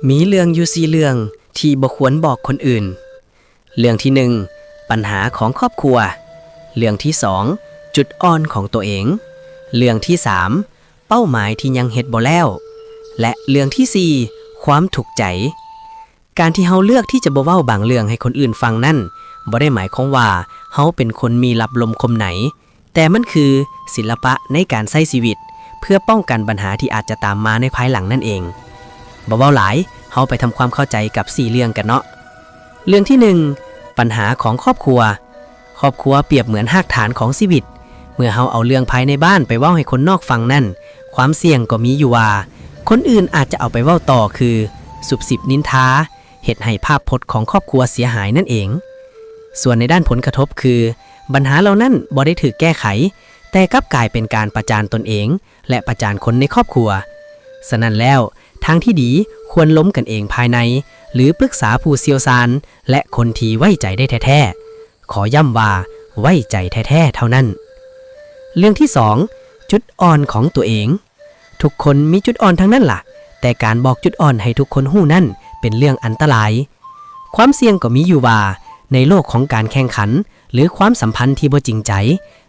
ມີເລື່ອງຢູ່ສີ່ເລື່ອງທີ່ບໍ່ຄວນບອກຄົນອື່ນ. ເລື່ອງທີໜຶ່ງ ບັນຫາຂອງຄອບຄົວ. ເລື່ອງທີສອງ ຈຸດອ່ອນຂອງຕົວເອງ. ເລື່ອງທີສາມ ເປົ້າໝາຍທີ່ຍັງເຮັດບໍ່ແລ້ວ. ແລະ ເລື່ອງທີສີ່ ຄວາມທຸກໃຈ. ການທີ່ເຮົາເລືອກທີ່ຈະບໍ່ເວົ້າບາງເລື່ອງໃຫ້ຄົນອື່ນຟັງນັ້ນ ບໍ່ໄດ້ໝາຍຄວາມວ່າເຮົາເປັນຄົນມີລັບລົມຄົມໃນ, ແຕ່ມັນຄືສິລະປະໃນການໃຊ້ຊີວິດ ເພື່ອປ້ອງກັນບັນຫາທີ່ອາດຈະຕາມມາໃນພາຍຫຼັງນັ້ນເອງ. ບໍ່ເວົ້າຫຼາຍ, ເຮົາໄປທຳຄວາມເຂົ້າໃຈກັບສີ່ເລື່ອງກັນເນາະ. ເລື່ອງທີໜຶ່ງ ບັນຫາຂອງຄອບຄົວ. ຄອບຄົວປຽບເໝືອນຮາກຖານຂອງຊີວິດ. ເມື່ອເຮົາເອົາເລື່ອງພາຍໃນບ້ານໄປເວົ້າໃຫ້ຄົນນອກຟັງນັ້ນ, ຄວາມສ່ຽງກໍມີຢູ່ວ່າ ຄົນອື່ນອາດຈະເອົາໄປເວົ້າຕໍ່ ຄື ຊຸບຊິບນິນທາ, ເຮັດໃຫ້ພາບພົດຂອງຄອບຄົວເສຍຫາຍນັ້ນເອງ. ສ່ວນໃນດ້ານຜົນກະທົບຄື ບັນຫາເຫຼົ່ານັ້ນບໍ່ໄດ້ຖືກແກ້ໄຂ, ແຕ່ກັບກາຍເປັນການປະຈານຕົນເອງ ແລະ ປະຈານຄົນໃນຄອບຄົວ. ສະນັ້ນແລ້ວ, ທາງທີ່ດີຄວນລົມກັນເອງພາຍໃນ ຫຼື ປຶກສາຜູ້ຊ່ຽວຊານ ແລະ ຄົນທີ່ໄວ້ໃຈໄດ້ແທ້ໆ. ຂໍຢ້ຳວ່າໄວ້ໃຈແທ້ໆເທົ່ານັ້ນ. ເລື່ອງທີສອງ ຈຸດອ່ອນຂອງຕົວເອງ. ທຸກຄົນມີຈຸດອ່ອນທັງນັ້ນລະ, ແຕ່ການບອກຈຸດອ່ອນໃຫ້ທຸກຄົນຮູ້ນັ້ນເປັນເລື່ອງອັນຕະລາຍ. ຄວາມສ່ຽງກໍມີຢູ່ວ່າ ໃນໂລກຂອງການແຂ່ງຂັນ ຫຼື ຄວາມສຳພັນທີ່ບໍ່ຈິງໃຈ,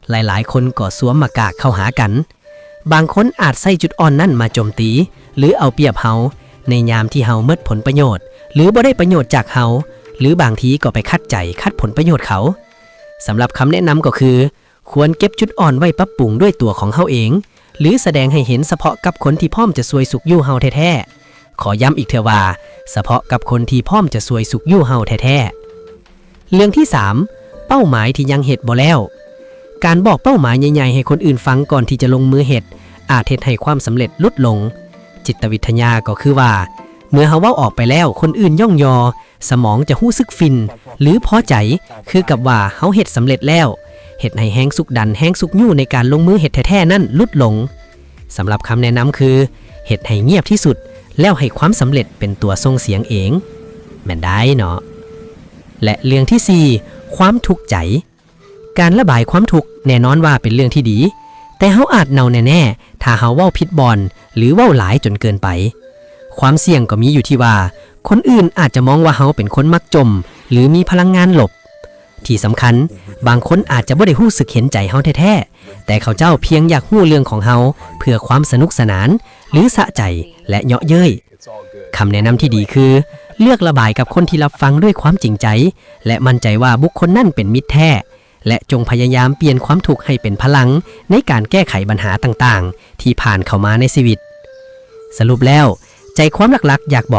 ຫຼາຍໆຄົນກໍສວມໜ້າກາກເຂົ້າຫາກັນ. ບາງຄົນອາດໃຊ້ຈຸດອ່ອນນັ້ນມາໂຈມຕີ ຫຼື ເອົາປຽບເຮົາ ໃນຍາມທີ່ເຮົາໝົດຜົນປະໂຫຍດ ຫຼື ບໍ່ໄດ້ປະໂຫຍດຈາກເຮົາ, ຫຼື ບາງທີກໍໄປຂັດໃຈຂັດຜົນປະໂຫຍດເຂົາ. ສຳລັບຄຳແນະນຳກໍຄື ຄວນເກັບຈຸດອ່ອນໄວ້ປັບປຸງດ້ວຍຕົວຂອງເຮົາເອງ ຫຼື ສະແດງໃຫ້ເຫັນສະເພາະກັບຄົນທີ່ພ້ອມຈະຊ່ວຍຊຸກຍູ້ເຮົາແທ້ໆ. ຂໍຢ້ຳອີກເທື່ອວ່າ ສະເພາະກັບຄົນທີ່ພ້ອມຈະຊ່ວຍຊຸກຍູ້ເຮົາແທ້ໆ. ເລື່ອງທີສາມ ເປົ້າໝາຍທີ່ຍັງເຮັດບໍ່ແລ້ວ. ການບອກເປົ້າໝາຍໃຫຍ່ໆໃຫ້ຄົນອື່ນຟັງກ່ອນທີ່ຈະລົງມືເຮັດ ອາດເຮັດໃຫ້ຄວາມສຳເລັດຫຼຸດລົງ. ຈິດຕະວິທະຍາກໍຄືວ່າ ເມື່ອເຮົາເວົ້າອອກໄປແລ້ວ ຄົນອື່ນຍ້ອງຍໍ, ສະໝອງຈະຮູ້ສຶກຟິນ ຫຼື ພໍໃຈ ຄືກັບວ່າເຮົາເຮັດສຳເລັດແລ້ວ, ເຮັດໃຫ້ແຮງຊຸກດັນ, ແຮງຊຸກຍູ້ໃນການລົງມືເຮັດແທ້ໆນັ້ນຫຼຸດລົງ. ສຳລັບຄຳແນະນຳຄື ເຮັດໃຫ້ງຽບທີ່ສຸດ ແລ້ວໃຫ້ຄວາມສຳເລັດເປັນຕົວສົ່ງສຽງເອງ. ແມ່ນໄດ໋ເນາະ. ແລະ ເລື່ອງທີສີ່ ຄວາມທຸກໃຈ. ການລະບາຍຄວາມທຸກແນ່ນອນວ່າເປັນເລື່ອງທີ່ດີ, ແຕ່ເຮົາອາດເນົ່າແນ່ໆ ຖ້າເຮົາເວົ້າຜິດບ່ອນ ຫຼື ເວົ້າຫຼາຍຈົນເກີນໄປ. ຄວາມສ່ຽງກໍມີຢູ່ທີ່ວ່າ ຄົນອື່ນອາດຈະມອງວ່າເຮົາເປັນຄົນມັກຈົ່ມ ຫຼື ມີພະລັງງານລົບ. ທີ່ສຳຄັນ, ບາງຄົນອາດຈະບໍ່ໄດ້ຮູ້ສຶກເຫັນໃຈເຮົາແທ້ໆ, ແຕ່ເຂົາເຈົ້າພຽງຢາກຮູ້ເລື່ອງຂອງເຮົາເພື່ອຄວາມສະໜຸກສະໜານ ຫຼື ສະໃຈ ແລະ ເຍາະເຍີ້ຍ. ຄຳແນະນຳທີ່ດີຄື ເລືອກລະບາຍກັບຄົນທີ່ຮັບຟັງດ້ວຍຄວາມຈິງໃຈ ແລະ ໝັ້ນໃຈວ່າບຸກຄົນນັ້ນເປັນມິດແທ້ ແລະ ຈົ່ງພະຍາຍາມປ່ຽນຄວາມທຸກໃຫ້ເປັນພະລັງໃນການແກ້ໄຂບັນຫາຕ່າງໆທີ່ຜ່ານເຂົ້າມາໃນຊີວິດ. ສະຫຼຸບແລ້ວ, ໃຈຄວາມຫຼັກໆຢາກບອກ